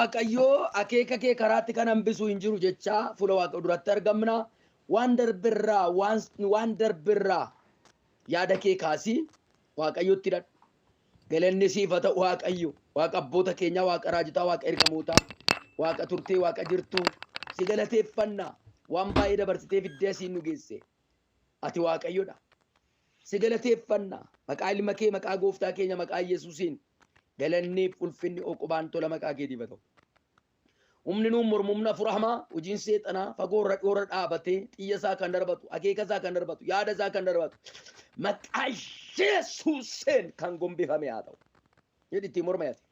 Waaqayyoo akeeka kee karaatti kan hambisu hin jiru jechaa fuula Waaqayyoo duratti argamna. Waan darbirraa waan darbirraa yaada kee kaasii Waaqayyotti hidhadhu. Galanni siif haa ta'u Waaqayyo. Waaqa abboota keenyaa, Waaqa raajotaa, Waaqa ergamootaa, Waaqa turtee, Waaqa jirtuu. Si galateeffanna. Waan baay'ee dabarsitee fiddee asiin nu geesse. Ati Waaqayyodha. Si galateeffanna. Maqaa ilma kee, maqaa gooftaa keenya, maqaa Yesuusiin galanniif ulfinni oqubaan tola maqaa keetiif haa ta'u. Humni nuun mormu humna hafuura hamaa hojiin seexanaa fagoo irra dhiyoorra dhaabatee xiyya isaa kan darbatu, akeeka isaa kan darbatu, yaada isaa kan darbatu maqaa Yesuusiin kan gombifame haa ta'u. Jedhi ittiin morma yaate.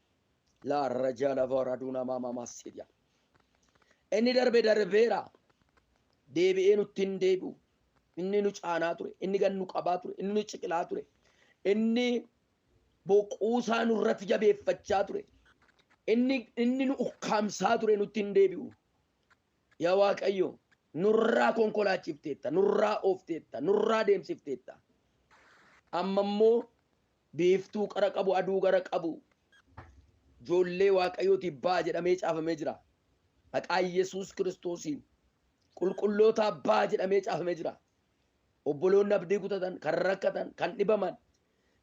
Laa rajaa lafa raduuna maamaa maasiidha. Inni darbe darbeera. Deebi'ee nutti hin deebi'u. Inni nu caanaa ture, inni gad nu qabaa ture, inni nu ciqilaa ture, inni boquusaa nurratti jabeeffachaa ture, inni nu ukkaamsaa ture nutti hin deebi'u. Yaa Waaqayyo, nurraa konkolaachifteetta, nurraa oofteetta, nurraa deemsifteetta. Amma immoo biiftuu qara qabu, aduu gara qabu, ijoollee Waaqayyootiif ba'a jedhamee caafamee jira. Maqaa Yesuus Kiristoosiin qulqullootaaf ba'a jedhamee caafamee jira. Obboloonni abdii kutatan, kan rakkatan, kan dhibaman,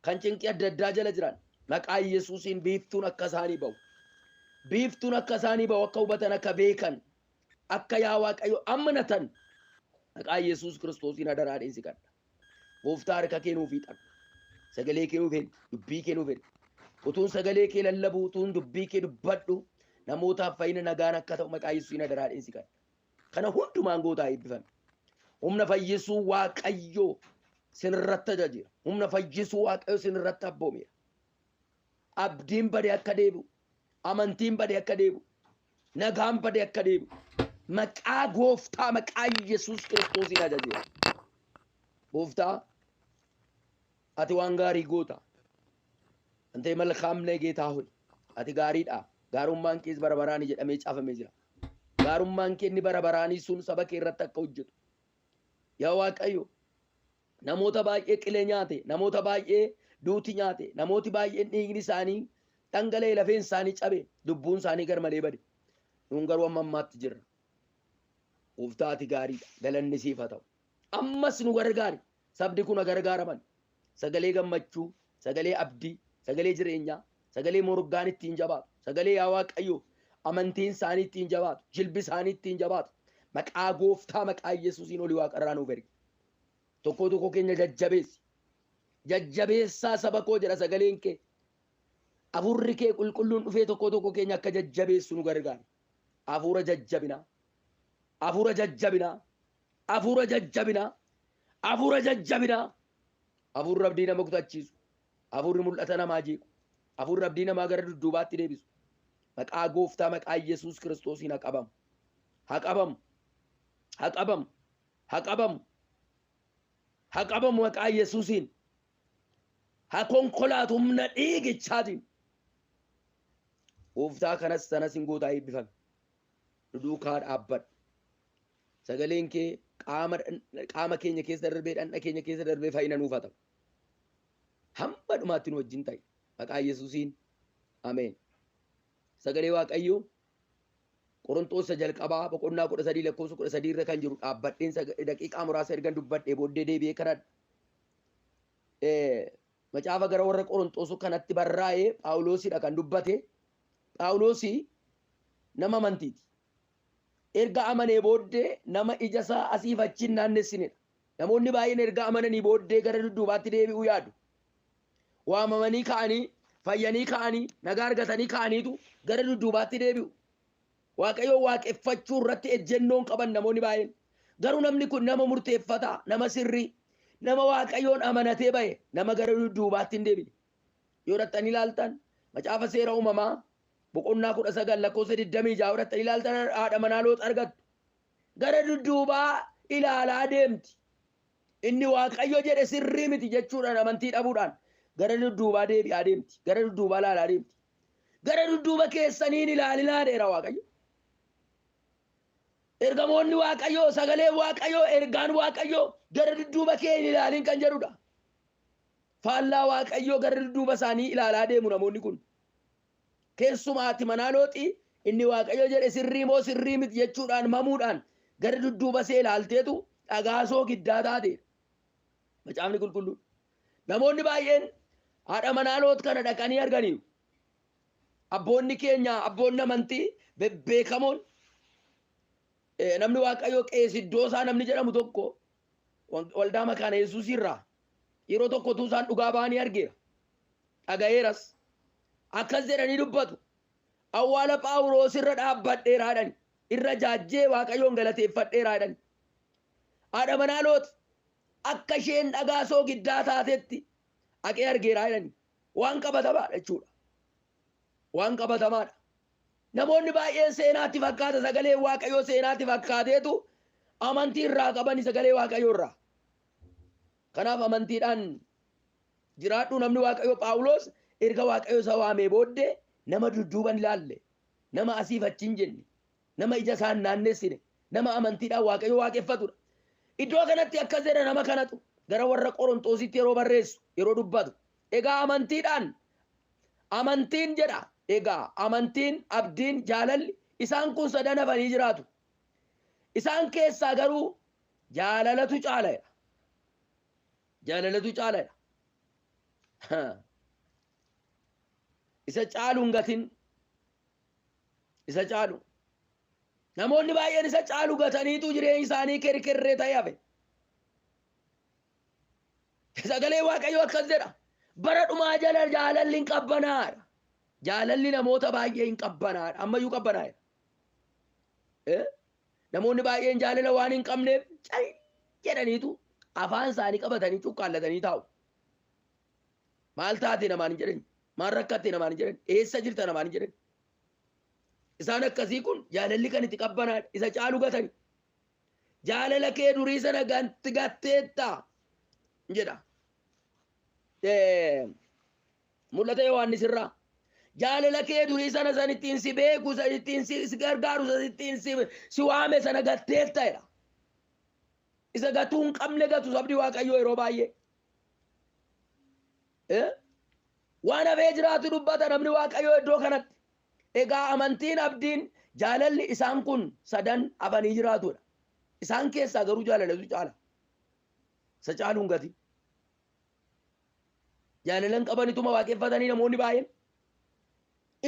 kan cinqii adda addaa jala jiran maqaa Yesuusiin biiftuun akka isaanii ba'u. Biiftuun akka isaanii ba'u akka hubatan, akka beekan, akka yaa Waaqayyo amanatan maqaa Yesuus Kiristoosiin adaraa dheensi kadha. Gooftaa harka kee nuuf hiixadhu. Sagalee kee nuuf ergi, dubbii kee nuuf ergi. Utuun sagalee kee lallabu, utuun dubbii kee dubbadhu, namootaaf fayyina nagaan akka ta'u maqaa Yesuusiin adaraa dheensi kadha. Kana hundumaan gootaa eebbifame. Humna fayyisuu Waaqayyoo sinirratti ajajeera. Humna fayyisuu Waaqayyoo sinirratti abboomeera. Abdiin bade akka deebi'u, amantiin bade akka deebi'u, nagaan bade akka deebi'u. Maqaa gooftaa maqaa Yesuus Kiristoosiin ajajeera. Gooftaa ati waan gaarii goota. Ante መልካም ነህ ጌታ ሆይ ati gaariidha. Gaarummaan kees bara baraani jedhamee caafamee jira. Gaarummaan kee inni bara baraanii sun saba kee irratti akka hojjetu. Yaa Waaqayyo, namoota baay'ee qilee nyaate, namoota baay'ee duuti nyaate, namooti baay'een dhiigni isaanii dhangala'ee lafeen isaanii cabe, lubbuun isaanii garmalee bade. Nuun garuu amma ammaatti jirra. Gooftaa ati gaariidha. Galanni siif haa ta'u. Ammas nu gargaari. Sabni kun gargaaraman. Sagalee gammachuu, sagalee abdii, sagalee jireenyaa, sagalee morgaan ittiin jabaatu, sagalee yaa Waaqayyo amantiin isaanii ittiin jabaatu, jilbi isaanii ittiin jabaatu. Maqaa gooftaa maqaa Yesuusiin olii waaqarraa nuuf ergi. Tokko tokko keenya jajjabeessi. Jajjabeessaa saba koo jedha sagaleen kee. Hafuurri kee qulqulluun dhufee tokko tokko keenya akka jajjabeessu nu gargaara. Hafuura jajjabinaa. Hafuura jajjabinaa. Hafuura jajjabinaa. Hafuura jajjabinaa. Hafuurri abdii nama kutachiisu. Hafuurri mul'ata namaa jeequ. Hafuurri abdii namaa gara dudduubaatti deebisu. Maqaa gooftaa maqaa Yesuus Kiristoosiin haa qabamu. Haa qabamu. Haa qabamu. Haa qabamu. Haa qabamu maqaa Yesuusiin. Haa konkolaatu humna dhiigichaatiin. Gooftaa kanas sanas hin gootaa eebbifame. Nu duukaa dhaabbadhu. Sagaleen kee qaama keenya keessa darbee dhandha keenya keessa darbee fayyina nuuf haa ta'u. Hamma dhumaatti nu wajjin ta'i. Maqaa Yesuusiin. Ameen. Sagalee Waaqayyoo Qorontoos isa jalqabaa boqonnaa 13 lakkoofsa 13 irra kan jiru dhaabbadheen daqiiqaa muraasa ergan dubbadhee booddee deebi'ee kadhadha. Macaafa gara warra Qorontoos kanatti barraa'ee Phaawuloosidha kan dubbate. Phaawulosi nama amantiiti. Erga amanee booddee nama ija isaa asiif achi hin naannessinedha. Namoonni baay'een erga amananii booddee gara dudduubaatti deebi'uu yaadu. Waamamanii ka'anii, fayyanii ka'anii, nagaa argatanii ka'aniitu gara dudduubaatti deebi'u. Waaqayyoon waaqeffachuu irratti ejjennoon qaban namoonni baay'een. Garuu namni kun nama murteeffataa, nama sirrii, nama Waaqayyoon amanatee ba'e, nama gara dudduubaatti hin deebine. Yoo dhaqxanii ilaaltan macaafa seera uumamaa boqonnaa 19 lakkoofsa 26 yoo dhaqxanii ilaaltan haadha manaa Loox argattu. Gara dudduubaa ilaalaa deemti. Inni Waaqayyo jedhe sirrii miti jechuudhaan amantii dhabuudhaan gara dudduubaa deebi'aa deemti. Gara dudduubaa ilaalaa deemti. Gara dudduuba keessaniin ilaalinaa dheera Waaqayyo. Ergamoonni Waaqayyoo, sagaleen Waaqayyoo, ergaan Waaqayyoo gara dudduuba kee hin ilaalin kan jedhudha. Faallaa Waaqayyoo gara dudduuba isaanii ilaalaa deemu namoonni kun. Keessumaa haati manaa Looxii Inni Waaqayyo jedhe sirrii moo sirrii miti jechuudhaan mamuudhaan gara dudduuba see ilaalteetu dhagaa soogiddaa taateedha. Macaafni qulqulluun. Namoonni baay'een haadha manaa Loot kana dhaqanii arganiiru. Abboonni keenya abboonni amantii bebbeekamoon namni Waaqayyoo Qees Iddoosaa namni jedhamu tokko waldaa Makaana Yesuus irraa yeroo tokko utuu isaan dhugaa ba'anii argeera. Dhaga'eeras. Akkas jedhanii dubbatu. Awwaala Phaawulos irra dhaabbadheera jedhani. Irra jaajjee Waaqayyoon galateeffadheera jedhani. Haadha manaa Loot akka isheen dhagaa soogiddaa taatetti haqee argeera jedhani. Waan qabatamaadha jechuudha. Waan qabatamaadha. Namoonni baay'een seenaatti fakkaata, sagalee Waaqayyoo seenaatti fakkaateetu amantii irraa qabani sagalee Waaqayyoo irraa. Kanaaf amantiidhaan jiraadhu. Namni Waaqayyoo Phaawulos erga Waaqayyo isa waamee booddee nama dudduuba hin ilaalle, nama asiif achi hin jenne, nama ija isaa hin naannessine, nama amantiidhaan Waaqayyo waaqeffatudha. Iddoo kanatti akkas jedha nama kanatu gara warra Qorontoositti yeroo barreessu, yeroo dubbatu. Egaa amantiidhaan, amantiin jedha. Egaa amantiin, abdiin, jaalalli isaan kun sadan hafanii jiraatu. Isaan keessaa garuu jaalalatu caala jedha. Jaalalatu caala jedha. Isa caalu hin gatin. Isa caalu. Namoonni baay'een isa caalu gataniitu jireenyi isaanii kerkerree ta'ee hafe. Sagalee Waaqayyoo akkas jedha. Bara dhumaa jala jaalalli hin qabbanaadha. Jaalalli namoota baay'ee hin qabbanaadha. Ammayyuu qabbanaadha. Namoonni baay'een jaalala waan hin qabneef cal jedhaniitu afaan isaanii qabatanii cuqqaallatanii taa'u. Maal taate namaan hin jedhan. Maal rakkatte namaan hin jedhan. Eessa jirta namaan hin jedhan. Isaan akkasii kun jaalalli kan itti qabbanaadha. Isa caalu gatani. Jaalala kee durii sana gatteetta jedha. Mul'ata Yohaannis irraa. Jaalala kee durii sana san ittiin si beeku, san ittiin si gargaaru, san ittiin si waame sana gatteetta jedha. Isa gatuu hin qabne gatu sabni Waaqayyoo yeroo baay'ee. Waan hafee jiraatu dubbata namni Waaqayyoo iddoo kanatti. Egaa amantiin, abdiin, jaalalli isaan kun sadan hafanii jiraatudha. Isaan keessaa garuu jaalalatu caala. Isa caaluun gati. Jaalalan qabanituma waaqeffatanii namoonni baay'een.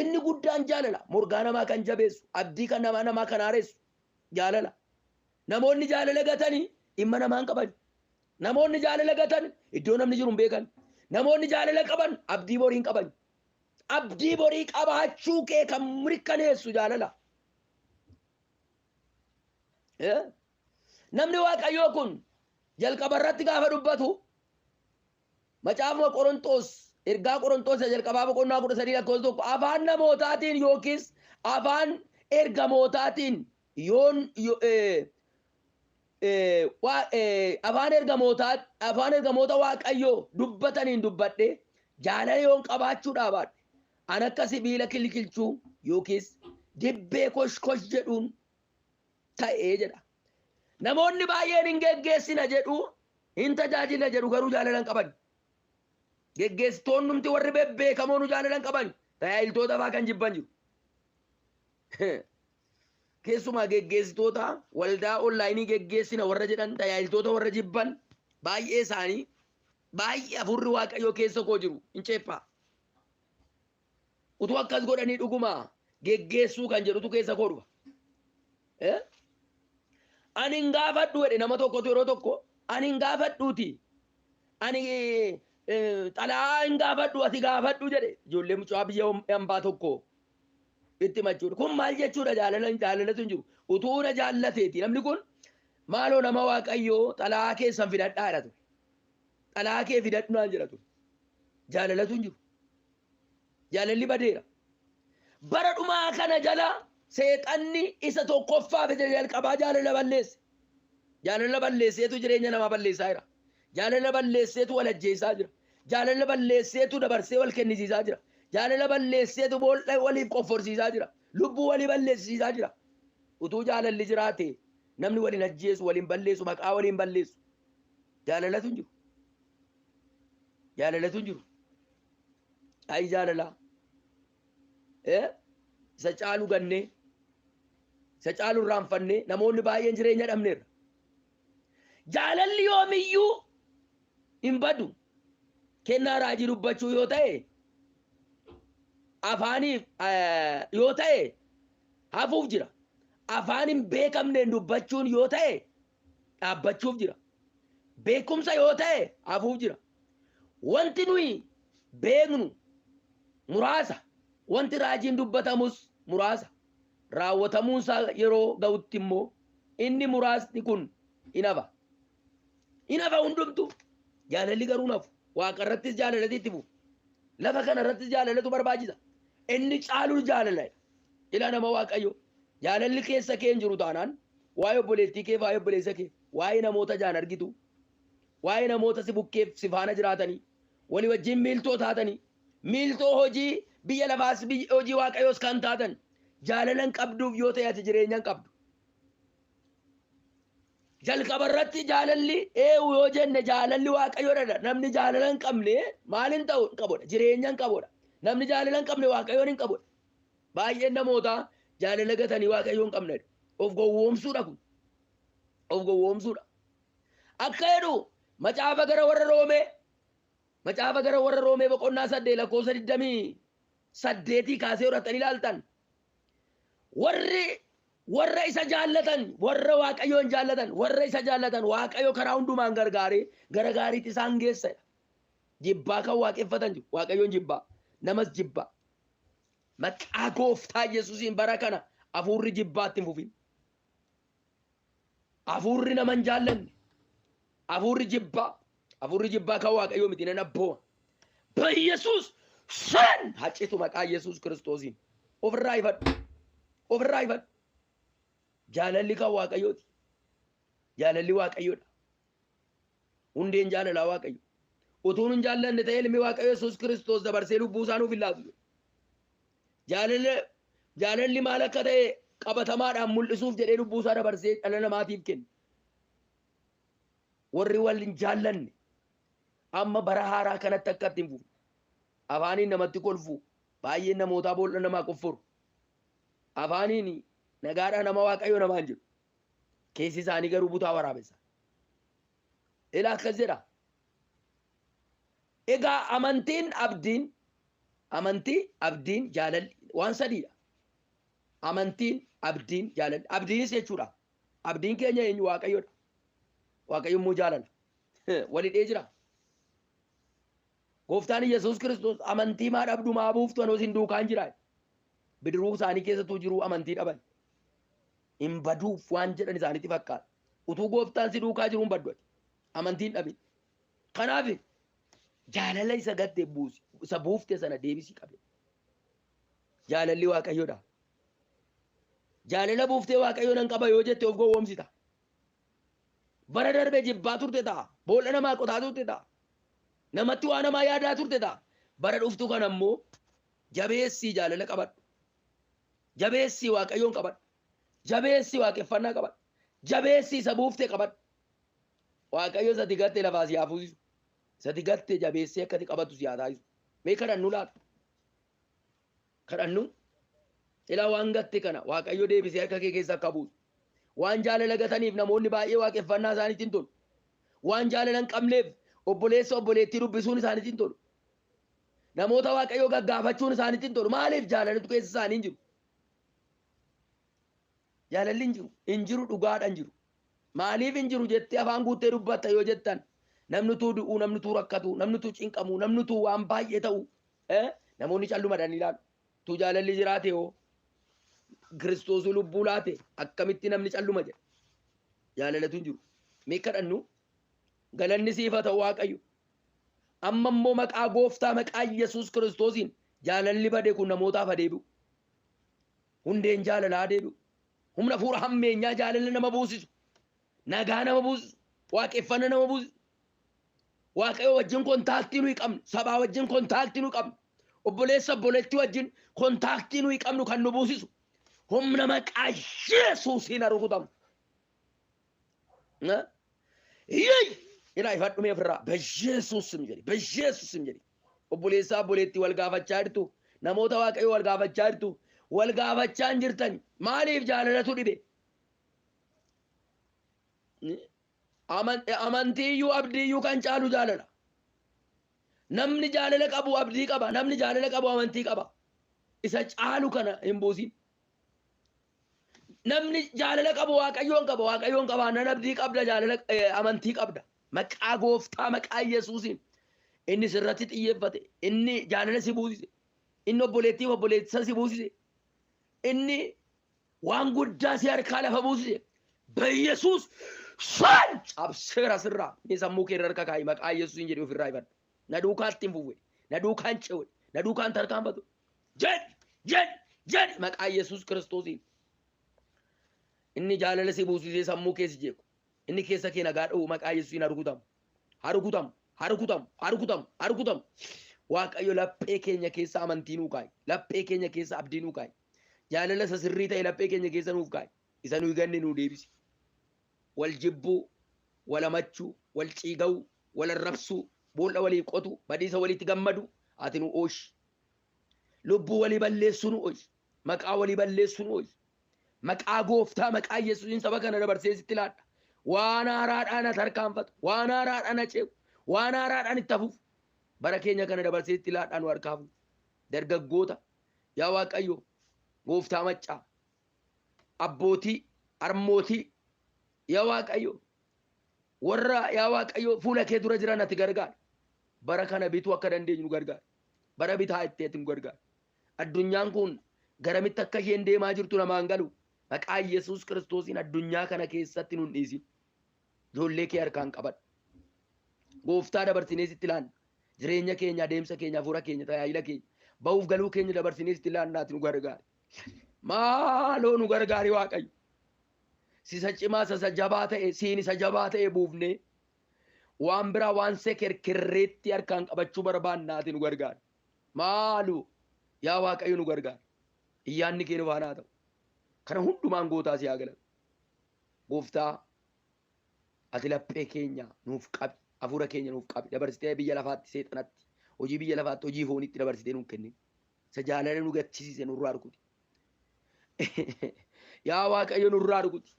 Inni guddaan jaalala. Morgaa namaa kan jabeessu, abdii kan namaa namaa kan haaressu jaalala. Namoonni jaalala gatanii dhimma namaa hin qaban. Namoonni jaalala gatan iddoo namni jiru hin beekan. Namoonni jaalala qaban abdii borii hin qaban. Abdii borii qabaachuu kee kan mirkaneessu jaalala. Namni Waaqayyoo kun jalqaba irratti gaafa dubbatu macaafuma Qorontoos, ergaa Qorontoos isa jalqabaa boqonnaa 13 lakkoofsa 1, afaan namootaatiin yookiis afaan ergamootaatiin yoon afaan ergamootaa, afaan ergamoota Waaqayyoo dubbataniin dubbadhe, jaalala yoon qabaachuu dhaabaadhe, an akka sibiila kilkilchuu yookiis dibbee kosh kosh jedhuun ta'ee jedha. Namoonni baay'een hin geggeessina jedhu, hin tajaajila jedhu, garuu jaalala hin qaban. Geggeessitoonnumti warri bebbeekamoon jaalala hin qaban. Tajaajiltoota fa'aa kan jibban jiru. Keessumaa geggeessitoota waldaa onlaayinii geggeessina warra jedhan, tajaajiltoota warra jibban baay'ee isaanii baay'ee hafuurri Waaqayyoo keessa koo jiru hin ceephaa. Utuu akkas godhanii dhuguma geggeessuu kan jedhutu keessa koo dhufa. Ani hin gaafadhu jedhe nama tokkotu yeroo tokko, ani hin gaafadhuuti. Ani xalaa hin gaafadhu, ati gaafadhu jedhe ijoollee mucaa biyya hambaa tokko itti himachuudha. Kun maal jechuudha? Jaalala jaalalatu hin jiru. Utuu na jaallateeti namni kun maaloo nama Waaqayyoo xalaa keessan fidadhaa jedha ture. Xalaa kee fidadhu naan jedha ture. Jaalalatu hin jiru. Jaalalli badeera. Bara dhumaa kana jala seexanni isa tokkoffaaf isa jalqabaa jaalala balleesse. Jaalala balleesseetu jireenya namaa balleessaa jira. Jaalala balleesseetu wal ajjeesaa jira. Jaalala balleesseetu dabarsee wal kennisiisaa jira. Jaalala balleesseetu boolla waliif qofforsiisaa jira. Lubbuu walii balleessisiisaa jira. Utuu jaalalli jiraate namni waliin ajjeesu, waliin balleessu, maqaa waliin balleessu. Jaalalatu hin jiru. Jaalalatu hin jiru. Ayi jaalala. Isa caalu gannee, isa caalu irraanfannee namoonni baay'een jireenya dhabneerra. Jaalalli yoomiyyuu hin badu. Kennaa raajii dubbachuu yoo ta'e afaaniif yoo ta'e hafuuf jira. Afaan hin beekamneen dubbachuun yoo ta'e dhaabbachuuf jira. Beekumsa yoo ta'e hafuuf jira. Wanti nuyi beeknu muraasa. Wanti raajiin dubbatamus muraasa. Raawwatamuunsaa yeroo ga'utti immoo inni muraasni kun hin hafa. Hin hafa hundumtu. Jaalalli garuu hin hafu. Waaqa irrattis jaalalati itti fufa. Lafa kana irrattis jaalalatu barbaachisa. Inni caalu jaalala. Ila nama Waaqayyo. Jaalalli keessa kee hin jiru taanaan waa'ee obboleettii kee, waa'ee obboleessa kee, waa'ee namoota jaan argitu, waa'ee namoota si bukkeef si faana jiraatanii, walii wajjin miiltoo taatanii, miiltoo hojii biyya lafaas hojii Waaqayyoos kan taatan jaalala hin qabduuf yoo ta'e ati jireenya hin qabdu. Jalqaba irratti jaalalli eewu yoo jenne jaalalli Waaqayyoodha. Namni jaalala hin qabne maal hin ta'u hin qabudha. Jireenya hin qabudha. Namni jaalala hin qabne Waaqayyoon hin qabudha. Baay'een namootaa jaalala gatanii Waaqayyoon hin qabnedha. Of gowwoomsuudha kun. Of gowwoomsuudha. Akka jedhu macaafa gara warra Roomee macaafa gara warra Roomee boqonnaa 8 lakkoofsa 28 kaasee horatanii ilaaltan warri warra isa jaallatan warra Waaqayyoon jaallatan warra isa jaallatan Waaqayyo karaa hundumaan gargaaree gara gaariitti isaan geessa. Jibbaa kan waaqeffatan jiru. Waaqayyoon jibbaa. Namas jibbaa. Maqaa gooftaa Yesuusiin bara kana hafuurri jibbaatti hin fufin. Hafuurri nama hin jaallanne. Hafuurri jibbaa. Hafuurri jibbaa kan Waaqayyoo miti nan abbooma. በኢየሱስ ስም hacitu maqaa Yesuus Kiristoosiin. Ofirraa ifadhu. Ofirraa ifadhu. Jaalalli kan Waaqayyooti. Jaalalli Waaqayyoodha. Hundeen jaalalaa Waaqayyo. Utuu nun jaallanne ta'e ilmi Waaqayyo Yesuus Kiristoos dabarsee lubbuu isaa nuuf hin laatu. Jaalalli maal akka ta'e qabatamaadhaan mul'isuuf jedhee lubbuu isaa dabarsee dhala namaatiif kenne. Warri wal hin jaallanne amma bara haaraa kanatti akka ittiin fufu. Afaaniin namatti kolfu. Baay'een namootaa boolla namaa qofforu. Afaaniin nagaadhaa nama Waaqayyo namaan jedhu. Keessi isaanii garuu butaa waraabessa. Ilaa akkas jedha. Egaa amantiin abdiin amantii abdiin jaalalli waan sadiidha. Amantiin abdiin jaalalli abdiinis jechuudha. Abdiin keenya eenyu Waaqayyoodha. Waaqayyo immoo jaalala. Walidhee jira. Gooftaan Yesuus Kiristoos amantii maa dhabdu maa buuftu anoo isin duukaan jira. Bidiruu isaanii keessattuu jiruu amantii dhaban. Hin baduuf waan jedhan isaanitti fakkaata. Utuu gooftaan si duukaa jiru hin baddu ati. Amantii hin dhabin. Kanaaf jaalala isa gatte buusi. Isa buufte sana deebisii qabe. Jaalalli Waaqayyoodha. Jaalala buuftee Waaqayyo nan qaba yoo jette of gowwoomsita. Bara darbe jibbaa turte ta'a. Boolla namaa qotaa turte ta'a. Namatti waa namaa yaadaa turte ta'a. Bara dhuftu kana immoo jabeessii jaalala qabadhu. Jabeessii Waaqayyoon qabadhu. Jabeessii waaqeffannaa qabadhu. Jabeessii isa buuftee qabadhu. Waaqayyo isa gatte lafaa si haa fuusisu. Isa gatte jabeessee akka ati qabattu si haa taasisu. Mee kadhannu laata? Kadhannu. Ilaa waan gatte kana Waaqayyo deebisee harka kee keessa akka buusu. Waan jaalala gataniif namoonni baay'ee waaqeffannaa isaaniitti hin tolu. Waan jaalala hin qabneef obboleessa obboleettii dubbisuun isaaniitti hin tolu. Namoota Waaqayyoo gaggaafachuun isaaniitti hin tolu. Maaliif jaalalatu keessa isaanii hin jiru? Jaalalli hin jiru. Hin jiru dhugaadha hin jiru. Maaliif hin jiru jettee afaan guuttee dubbatta yoo jettan namni tuu du'uu, namni tuu rakkatu, namni tuu cinqamu, namni tuu waan baay'ee ta'u namoonni callumadhaan ilaalu. Tuu jaalalli jiraate hoo Kiristoosuu lubbuu laate akkamitti namni calluma jedha. Jaalalatu hin jiru. Mee kadhannu galanni siif haa ta'u Waaqayyo. Amma immoo maqaa gooftaa maqaa Yesuus Kiristoosiin jaalalli bade kun namootaaf haa deebi'u. Hundeen jaalalaa haa deebi'u. Humna fuura hammeenyaa jaalala nama buusisu. Nagaa nama buusisu. Waaqeffanna nama buusisu. Waaqayyo wajjin kontaaktii nuyi qabnu. Sabaa wajjin kontaaktii nuyi qabnu. Obboleessa obboleettii wajjin kontaaktii nuyi qabnu kan nu buusisu. Humna maqaa Yesuusiin haa rukutamu. Yey! Ilaa ifadhu mee ofirraa. Beyesuus sim jedhi. Beyesuus sim jedhi. Obboleessaa obboleettii wal gaafachaa jirtu. Namoota Waaqayyo wal gaafachaa jirtu. Wal gaafachaa hin jirtan. Maaliif jaalalatu dhibe? Amantii iyyuu abdii iyyuu kan caalu jaalala. Namni jaalala qabu abdii qaba. Namni jaalala qabu amantii qaba. Isa caalu kana hin buusin. Namni jaalala qabu Waaqayyoon qaba. Waaqayyoon qaba. Nan abdii qabda jaalala amantii qabda. Maqaa gooftaa maqaa Yesuusiin. Inni sirratti xiyyeeffate. Inni jaalala si buusise. Inni obboleettii obboleessa si buusise. Inni waan guddaa si harkaa lafa buusise. Beyesuus shan cabseera sirraa. Mee sammuu kee irra harka kaa'i maqaa Yesuusiin jedhi ofirraa ifadhu. Na duukaatti hin fufe. Na duukaan ce'u. Na duukaan tarkaanfatu. Jedhi jedhi jedhi maqaa Yesuus Kiristoosiin. Inni jaalala si buusisee sammuu kee si jeequ. Inni keessa kee nagaa dha'u maqaa Yesuusiin haa rukutamu. Haa rukutamu. Haa rukutamu. Haa rukutamu. Haa rukutamu. Waaqayyo laphee keenya keessa amantii nuu kaa'i. Laphee keenya keessa abdii nuu kaa'i. Jaalala isa sirrii ta'e laphee keenya keessa nuuf kaa'i. Isa nuyi ganne nuu deebisi. Wal jibbuu, wal hamachuu, wal ciiga'uu, wal arrabsuu, boolla waliif qotuu, badiisa walitti gammadu ati nu ooshi. Lubbuu walii balleessuu nu ooshi. Maqaa walii balleessuu nu ooshi. Maqaa gooftaa maqaa Yesuusiin saba kana dabarsee sitti laadha. Waan haaraadhaan ati harkaanfatu, waan haaraadhaan acee'u, waan haaraadhaan itti hafuuf bara keenya kana dabarsee sitti laadhaa nu harkaa fuudhu. Dargaggoota yaa Waaqayyo gooftaa maccaa abbootii harmootii yaa Waaqayyo warra yaa Waaqayyo fuula kee dura jiran ati gargaari. Bara kana bituu akka dandeenyu nu gargaari. Bara bitaa itti ati nu gargaari. Addunyaan kun garamitti akka isheen deemaa jirtu namaan galu. Maqaa Yesuus Kiristoosiin addunyaa kana keessatti nun dhiisin. Ijoollee kee harkaan qabadhu. Gooftaa dabarsinee sitti laanna. Jireenya keenya, adeemsa keenya, hafuura keenya, tajaajila keenya, ba'uuf galuu keenya dabarsinee sitti laanna ati nu gargaari. Maaloo nu gargaari Waaqayyo. Sisa cimaa isa jabaa ta'e, siin isa jabaa ta'e buufnee waan biraa waan sekerkerreetti harkaan qabachuu barbaanna ati nu gargaari. Maaloo yaa Waaqayyo nu gargaari. Iyyaanni kee nu faana haa ta'u. Kana hundumaan gootaa si haa galatu. Gooftaa ati laphee keenya nuuf qabi. Hafuura keenya nuuf qabi. Dabarsitee biyya lafaatti seexanatti, hojii biyya lafaatti, hojii fooniitti dabarsitee nuuf kennin. Isa jaalala nu gachisiise nurraa rukuti. Yaa Waaqayyo nurraa rukuti.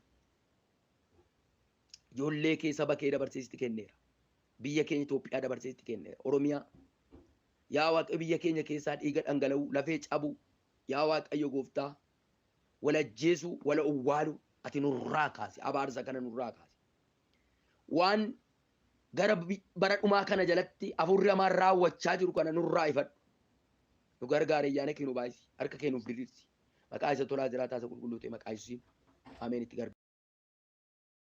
Ijoollee kee saba kee dabarsee sitti kenneera. Biyya keenya Itoophiyaa dabarsee sitti kenneera. Oromiyaa. Yaa Waaqayyo biyya keenya keessaa dhiiga dhangala'uu, lafee cabuu. Yaa Waaqayyo gooftaa wal ajjeesuu, wal owwaaluu ati nurraa kaasi. Abaarsa kana nurraa kaasi. Waan gara bara dhumaa kana jalatti hafuurri hamaan raawwachaa jiru kana nurraa ifadhu. Nu gargaari ayyaana kee nu baay'isi. Harka kee nuuf diriirsi. Maqaa isa tolaa jiraataa isa qulqulluu ta'e maqaa Yesuusiin. Ameen itti gargaara.